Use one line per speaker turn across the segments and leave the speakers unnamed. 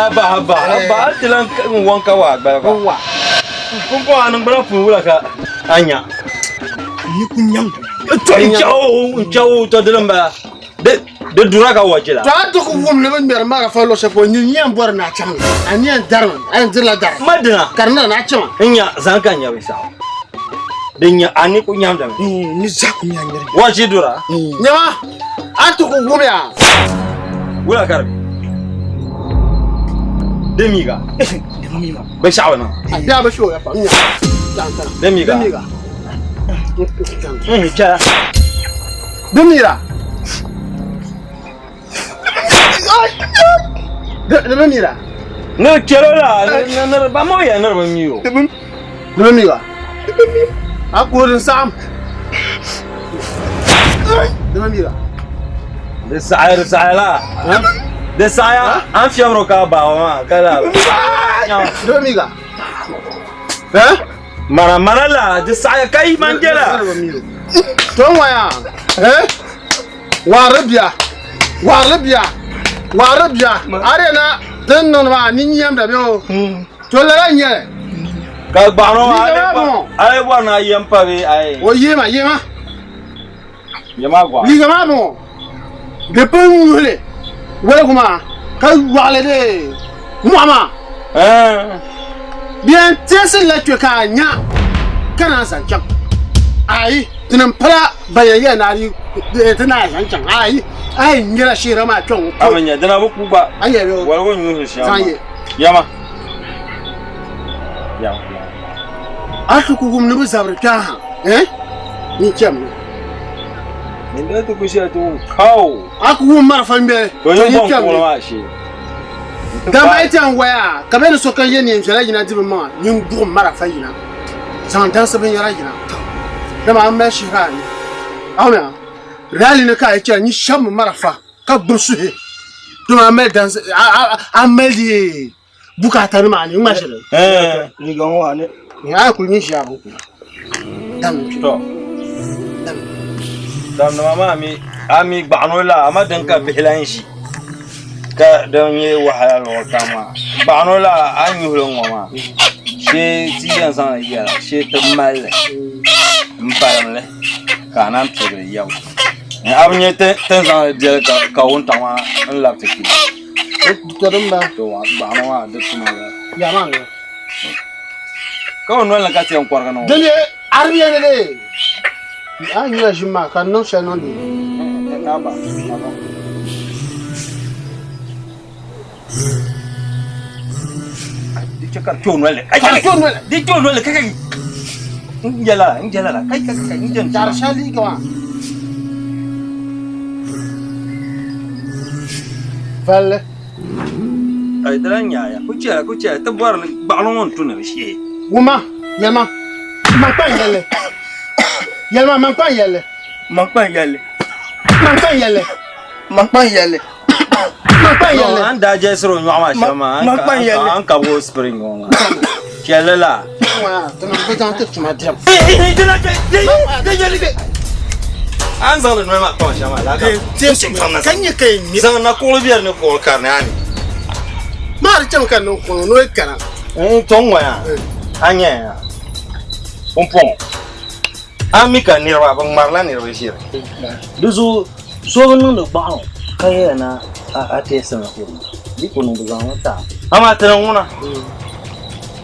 Haba haba haba a ti lan n wɔn ka waa gbali gba.
Wa.
Pumpɔŋ a niŋgbuna puuni wula ka a nya?
Ni ku nyam.
To n chawo n chawo to dini n bala. Di dura ka wachi la.
To a ti ku wum ni bi ŋmɛri marafa luɣ shɛli polo, nyin yɛn bɔri ni a chaŋ li. A ni yɛn darimi, a yɛn dirila dari.
Ma dina.
Ka di niŋ ni a chama.
N nya zaŋ ka n nya binshɛɣu. Din nya a ni ku nyamdimi.
Ni zaa ku nya nyiri.
Wachi dura.
Nyama, a ti ku wum ya.
Wula ka di be? Di mi ga.
Di mi ma.
Binshɛɣu bi niŋ.
A bɛ a bi shooya pam nya.
Di mi ga.
Di mi ga.
Chɛla.
Di mi la. Di bi mi la.
Ni chɛlo la, ni ba mo ya ni di bi mi o.
Di bi mi la. A ku di saɣam. Di bi mi la.
Di saɣaya di saɣaya la. Di saɣaya an fiɛbiri ka baawa maa ka la.
Di bi mi la.
Mana mana la di saɣaya ka yi man jɛla.
To n waya. Waari bia. Waari bia. Waari bia. A na din niŋdi maa ni nyɛmda bɛ o. To lala n nyɛli.
Ka gbaɣino a yi bɔri ni a yɛm pa bee a yi.
O yema yema.
Yema gɔɣa.
Liiga maa bɔŋɔ. Di pun nyuhili waligu maa ka yɔɣili di mɔɣu maa. Bɛ yɛn teesi la kpe ka a nya ka naan zaŋ chaŋ. Ayi, tinim pala ban yɛn yɛli ni a yi ti naan zaŋ chaŋ. Ayi, a yi nyɛla shihira maa kpɛŋ ŋɔ.
A bi nya, dina bi ku gba.
A yɛli o.
Waligu nyuhili shɛm
Zaŋ
maa.
ye.
Yɛma. Yɛma.
A ti ku wum ni bɛ zabiri kpe a ha, eh? N chɛmi.
Nin daa ti ku shɛli ti wum kaw.
A ku wum marafa ŋmɛli.
To yin bɔŋ kuɣili maa shee.
Dama yi ti yɛn waya ka bɛ ni sokam ye neen viɛla yina di bɛ maŋa, nyin buɣim marafa yina, zaŋ dansi binyɛra yina. Dama a mali shihira a ni. A wumya? Rali ni ka a yi chana, nyin shɛbimi marafa ka gbubi suhi. Dama a mali dansi, a mali di bukaata nima a ni ŋma shɛli.
Liiga ŋɔ a ni.
A yi kuli nyin ʒiya bi ku. Dam kpe.
To.
Dam.
Dam nima maa mi a mi gbaɣino la ama din ka bihi lan ʒi ka din nyɛ wahala luɣili kam maa gbaɣino la a ni nyuhili ŋɔ maa shee ti yɛn zaŋ li yɛla shee ti mali li m balim li ka a naan pirigili yɛbu a bi nyɛ ti ni zaŋ li deli ka wuntaŋ maa n labi ti kpi
To din ba.
To gbaɣino maa di tuma la.
Ya maa ni.
Ka o nolini ka ti yɛn kɔrigi niŋ o.
Dini Arabiya ni lee a ni nyɛla ʒim maa ka di niŋ shɛli niŋ di.
Di chɛ ka di kpe o nolini. Di kpe o nolini ka ka n jɛla n jɛla la kai kai kai n jɛn.
Dari shɛli liiga maa. Valli.
Ai di lan nyaaya ku chɛla ku chɛla ti bɔri ni gbaɣino ŋɔ n-tu ni di shee.
Wumma, yɛlima, man kpa n-yɛli. Yɛlima, man kpa n-yɛli.
Man kpa n-yɛli.
Man kpa n-yɛli.
Man kpa n-yɛli.
Man kpa n-yɛli.
An daa jɛlisiri o nyɔɣu maa shɛm maa, an kabigi o spring ŋɔ maa. Chɛli la. An zaŋdi noli maa kpaŋ shɛm maa laa ka zaŋ na kuɣuli bɛ ni kuɣuli karili a ni.
Maa di chɛmi ka niŋ kuɣu ni o yi kana.
N tɔŋ ŋɔ yaa a nyɛ ya pumpɔŋɔ a mi ka niriba bi ŋmarila niriba ʒiri di zuɣu so bi niŋdi gbaɣu ka yɛya na a teesimi di ku niŋ bi zaŋmi ti a amaa ti niŋ ŋuna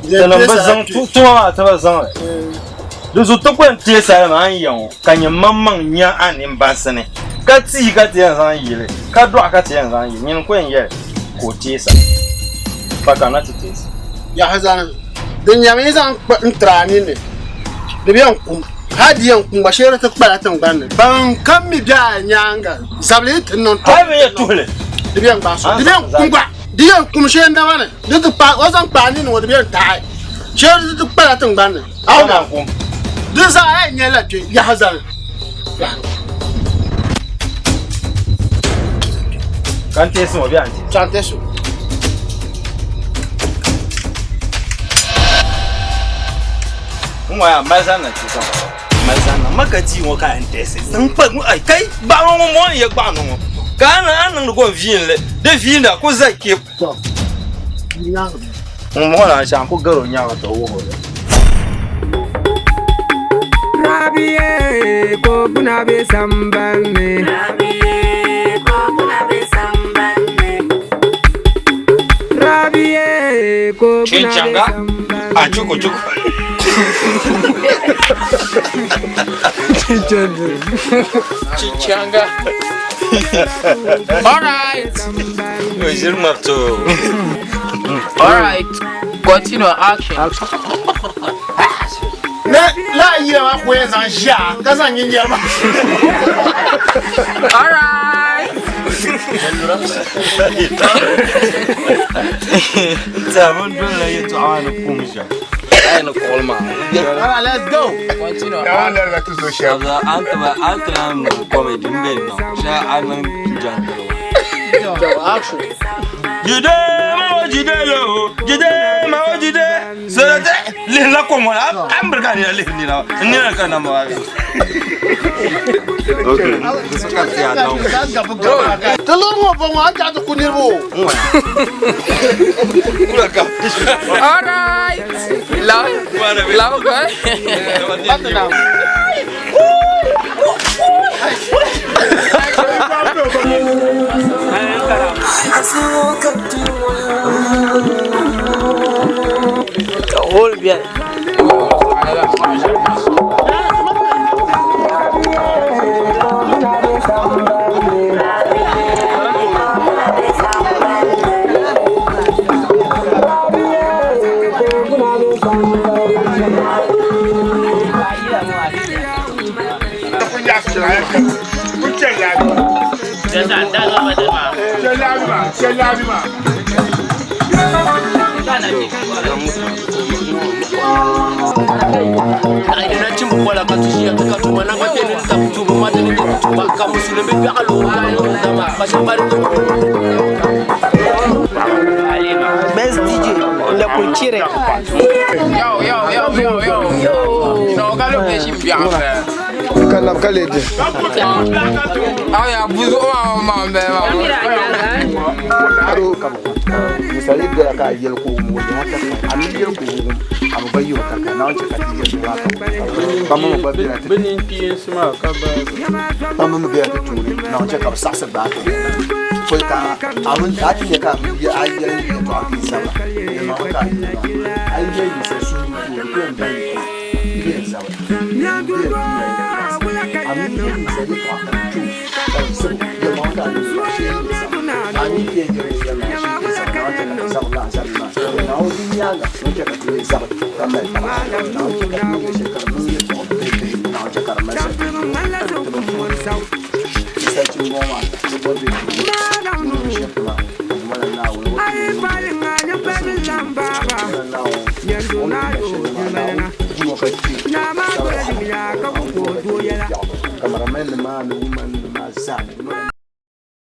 Tinim bi zaŋ tuma maa ti bi zaŋ li. Di zuɣu ti ku yɛn teei salima a ni ya ŋɔ ka nyɛ maŋmaŋ nya a nini bansi ni, ka tia ka ti yɛn zaŋ yili, ka dɔɣu ka ti yɛn zaŋ yili, nyini n-ku yɛn yɛli ka o teei sa, pa ka na ti teei sa.
Yaha zani, din nyami yi zaŋ kpa n-tiri a ninni, di bi yɛn kum, hal di yɛn kum gba shee di ti kpala tiŋgbani ni. Ban kam mi be a nyaaŋa zabili yi ti niŋ
tɔbu, Hal bɛ yɛn tuhili,
di bi yɛn gbaai so, di bi yɛn kum gba, di yɛn kum shee naba ni. Di ti kpa o zaŋ kpa a nini ŋɔ di bɛn taɣi shee di ti kpala tiŋgbani ni.
Aw kum.
Di zaa a yɛn nyɛla kpe yaha zali.
Ka n teesi ŋɔ bɛ a n teesi.
Ka n teesi.
N ŋɔ yaa mali zaŋ na ti zaŋ mali zaŋ na ma ka tii ŋɔ ka n teesi zaŋ kpa ai kai gbaɣino ŋɔ mɔ n yɛ gbaɣino ŋɔ ka a niŋdi ko n viinli di viinda ku za kpe.
Nyaanga.
Ŋun bɔŋɔ la shɛŋa ku gari o nyaanga to wuhi o li.
Rabiye ko kuna be sambani.
Rabiye ko kuna be sambani.
Rabiye ko kuna be
Chinchanga.
sambani.
A chuku chuku.
Chichanga. All right.
Wazir marto.
All right. Continue action.
Ne la yira maa ku yɛn zaŋ ʒiya ka zaŋ nyin yɛri maa.
All right.
Sabon dole ya to awa na kum sha. Ai na kol ma.
All right, let's go.
Continue.
Abza antaba antaba comedy mbe no. Sha anan jantalo.
Action.
Jide ma o jide lo. Jide ma o jide. Sere le la ko mo la. Ambrika ni le ni la. Ni la kana ma wa.
Okay. Suka tiya don.
Ti lori ŋɔ bɔŋɔ a jaɣa ti ku niriba o.
Kula ka.
All right. Love. Love.
Whole beer. Best DJ la kuchire.
Yo yo yo yo yo. No, ka lo ke shimbi
Kanam kalede.
Ah ya buzu ma ma ma.
Aro kam. Misali da ka yel ko mo ya ta ka. Ami yel ko mo. Abu bayo ka ka na wace ka ti yel ko ka. Ba mo ba bi na ti.
Binin kiyin sima ka ba.
Ba mo bi ta tuni na wace ka sa sa ba. Ko ka amun ta ti ka mi ya ayi yel ni to abi sa ba. Ye ma ka. Ayi ye ni se su ni ko ko nda ni. Ye sa ba. Ami ye ni se ni to ka chu. Ka se ye ma ka ni she ni sa. Ami ye ye ye ma she ni sa na wace ka sa la sa ma. Na o ni ya ga wace ka ti sa ba. Ka mai ta. Na wace ka ti